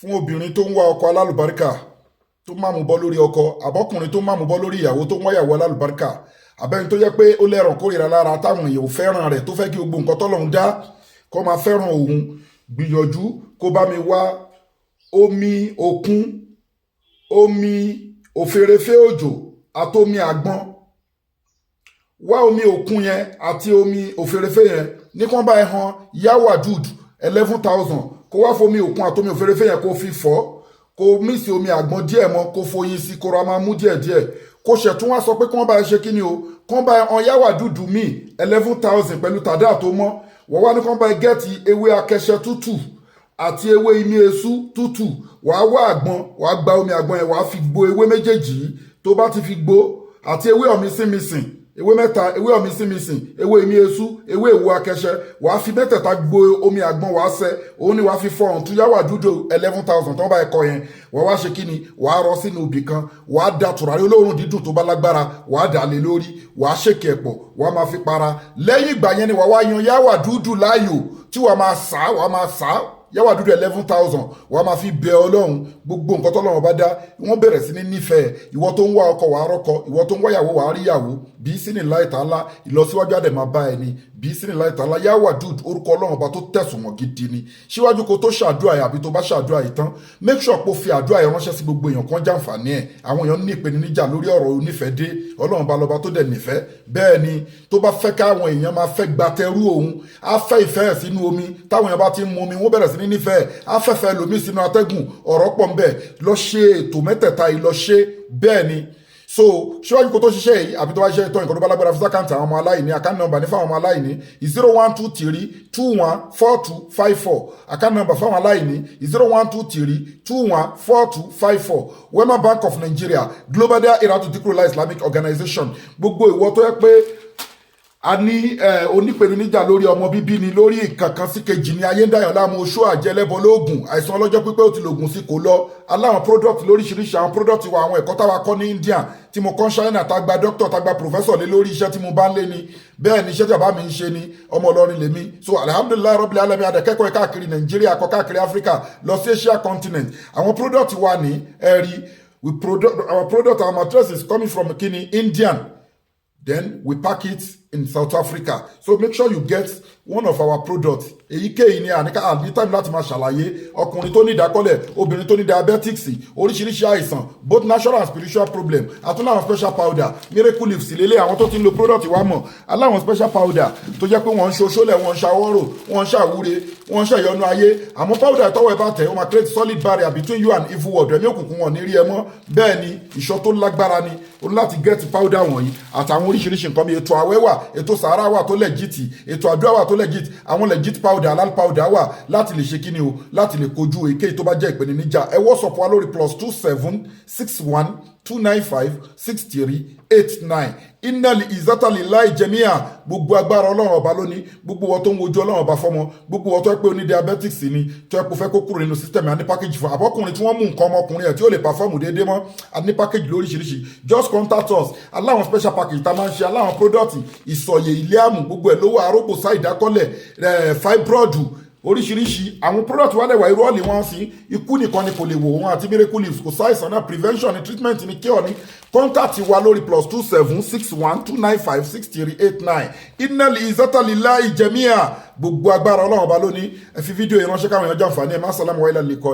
Fún obìnrin tó ń wá ọkọ alálùbáríkà, tó má mú bọ́ lórí ọkọ, àbọ́kùnrin tó má mú bọ́ lórí ìyàwó, tó ń wáyàwó alálùbáríkà, àbẹ́ni tó jẹ́ pé ó lẹ́ràn kórìíra lára táwọn èèyàn ò fẹ́ràn rẹ̀, tó fẹ́ kí gbogbo nǹkan tọ́lọ́run dá kó máa fẹ́ràn òun, gbìyànjú kó bá mi wá omi òkun, omi òfèrèfé òjò àtomi àgbọn. Wá omi òkun yẹn àti omi òfèrèfé yẹn ní kí wọ́n bá ẹ han Yawadud 11,000, kó wá fomi òkun àtomi òfèrèfé yẹn kó fi fọ́, kó mix omi àgbọn díẹ̀ mọ́, kó foyin sí, kó ra máa mú díẹ̀díẹ̀. Kó ṣẹ̀ tún wá sọ pé kí wọ́n bá ẹ ṣe kí ni o, kí wọ́n bá ẹ han Yawadud míì 11,000 pẹ̀lú tàdá tó mọ́. Wọ́n wá ní kí wọ́n bá ẹ get ewé akẹṣẹ tútù àti ewé imí esú tútù. Wàá wá àgbọn, wàá gba omi àgbọn yẹn, wàá fi gbo ewé méjèèjì yìí. Tó bá ti fi gbó àti ewé ọ̀mísìnmísìn, ewé mẹ́ta, ewé ọ̀mísìnmísìn, ewé imí esú, ewé èwo akẹṣẹ, wàá fi mẹ́tẹ̀ẹ̀ta gbo omi àgbọn, wàá sẹ òun ni wàá fi fọ ọ̀hún tún Yawadud 11,000 tó ń bá ẹ kọ yẹn. Wàá wá ṣe kí ni? Wàá rọ sínú ibì kan, wàá da tùràrí olóòórùn dídùn tó bá lágbára, wàá dà lé lórí, wàá ṣèkì ẹ̀pọ̀, wàá máa fi para. Lẹ́yìn ìgbà yẹn ni wàá wá yan Yawadud láàyò tí wàá máa sá, wàá máa sá Yawadud 11,000, wàá máa fi bẹ Ọlọ́run. Gbogbo nǹkan tọ́lọ́run bá dá, wọ́n bẹ̀rẹ̀ sí ní nífẹ̀ẹ́. Ìwọ tó ń wá ọkọ, wàá rọ́kọ. Ìwọ tó ń wáyàwó, wàá ríyàwó. Bí sínú láìtàlá, ìlọsíwájú àdè máa bá ẹni bí sínú láìtàlá. Yawadud, orúkọ Ọlọ́run ọba tó tẹ̀sùn wọ̀n gidi ni. Síwájú kó tó ṣàdúrà yìí àbí tó bá ṣàdúrà yìí tán, make sure pé ó fi àdúrà yìí ránṣẹ́ sí gbogbo èèyàn kan jàǹfààní ẹ̀. Àwọn èèyàn ní ìpèníjà lórí ọ̀rọ̀ onífẹ̀ẹ́ dé. Ọlọ́run bá lọ́ba tó dẹ̀ nífẹ̀ẹ́. Bẹ́ẹ̀ ni, tó bá fẹ́ káwọn èèyàn máa fẹ́ gbatẹrú òun, á fẹ́ ìfẹ́ ẹ̀ sínú omi. Táwọn èèyàn bá ti ń mu omi, wọ́n bẹ̀rẹ̀ sí ní nífẹ̀ẹ́. Á fẹ́fẹ́ lómi sínú atẹ́gùn. Ọ̀rọ̀ pọ̀ ń bẹ̀. Lọ ṣe ètò mẹ́tẹ̀ẹ̀ta yìí, lọ ṣe bẹ́ẹ̀ ni. So síwájú kó tó ṣiṣẹ́ yìí àbí tó bá ṣiṣẹ́ ìtọ́, nǹkan tó bá lágbára, fún account àwọn ọmọ aláìní. Account number ní fáwọn ọmọ aláìní, 0123214254. Account number fáwọn aláìní, 0123214254, Wema Bank of Nigeria, Global Dahiratu Dhikrlahi Islamic Organization. Gbogbo ìwọ tó yẹ pé a ní onípèníjà lórí ọmọ bíbí ni, lórí ìkankan sí kejì ní ayé ń dàyàn láàmú, oṣó, àjẹlẹ́bọ, lóògùn, àìsàn ọlọ́jọ́ pípẹ́, ó ti lògùn sí kò lọ, aláwọn product lóríṣiríṣi. Àwọn product wa, àwọn ẹ̀kọ́ táwa kọ́ ní India, tí mo kọ́ China, tá gba doctor, tá gba professor lé lórí iṣẹ́ tí mo bá ń lé ni. Bẹ́ẹ̀ ni iṣẹ́ tí bàbá mi ń ṣe ni. Ọmọ Ìlọrin lèmi. So alhamdulillahi rabbil alamin, adẹ́kẹ́kọ̀ọ́ káàkiri Nàìjíríà, kọ́ káàkiri Africa, lọ sí Asia continent. Àwọn product wa ní ẹ̀rí. We product, our product, our materials is coming from kini? Indian, then we pack it in South Africa. So make sure you get one of our products, èyíkéyìí ni. Àníká àní time láti máa ṣàlàyé. Ọkùnrin tó ní ìdákọ́lẹ̀, obìnrin tó ní diabetics, oríṣiríṣi àìsàn, both natural and spiritual problem. Àtúndà àwọn special powder, miracle leaves lélẹ̀. Àwọn tó ti ń lo product wa mọ̀ aláwọn special powder tó jẹ́ pé wọ́n ń ṣoṣólẹ̀, wọ́n ń ṣàwọ́rò, wọ́n ń ṣàwúre, wọ́n ń ṣàyọnu ayé. Àmọ́ powder tọ́wọ́ ẹ bá tẹ̀, ó máa create solid barrier between you and evil world. Ẹ̀mí òkùnkùn wọn ní rí ẹ mọ́. Bẹ́ẹ̀ ni, ìṣọ́ tó lágbára ni. O ní láti get powder wọ̀nyí àtàwọn oríṣiríṣi nǹkan bí ètò àwẹ̀ wà, ètò sàárà wà tó legit, ètò àdúrà wà tó legit, àwọn legit powder, halal powder wà láti lè ṣe kíni o, láti lè kojú èké tó bá jẹ́ ìpèníjà. Ẹ WhatsApp wa lórí +27612956389. Innal izzata lillahi jamia. Gbogbo agbára, Ọlọ́run ọba lónìí. Gbogbo wọn tó ń wojú Ọlọ́run ọba fọmọ, gbogbo wọn tó ẹ pé oní diabetics ni, tó ẹ pé fẹ́ kó kúrò nínú system, a ní package fún. Àbọ́kùnrin tí wọ́n mú nǹkan ọmọkùnrin ẹ̀ tí ó lè perform déédéé mọ́, a ní package lóríṣiríṣi. Just contact us. Aláwọn special package tá a máa ń ṣe, aláwọn product ìsọ̀yè, ilé àmù, gbogbo ẹ̀ lówó arógbòsá, ìdákọ́lẹ̀, fibroid, oríṣiríṣi àwọn product wà lẹ́wà. Irú ọ̀lì wọn sí ikú nìkan ni kò lè wò wọn àti miracle leaves. Kò sáìsàn náà, prevention ni, treatment ni, cure ni. Contact wa lórí +27612956389. Innal izzata lillahi jamia. Gbogbo agbára, Ọlọ́run ọba lónìí. Ẹ fi fídíò yìí ránṣẹ́ káwọn èèyàn jàǹfààní ẹ̀. Má sàlámù wáyé lálẹ́ kọ́.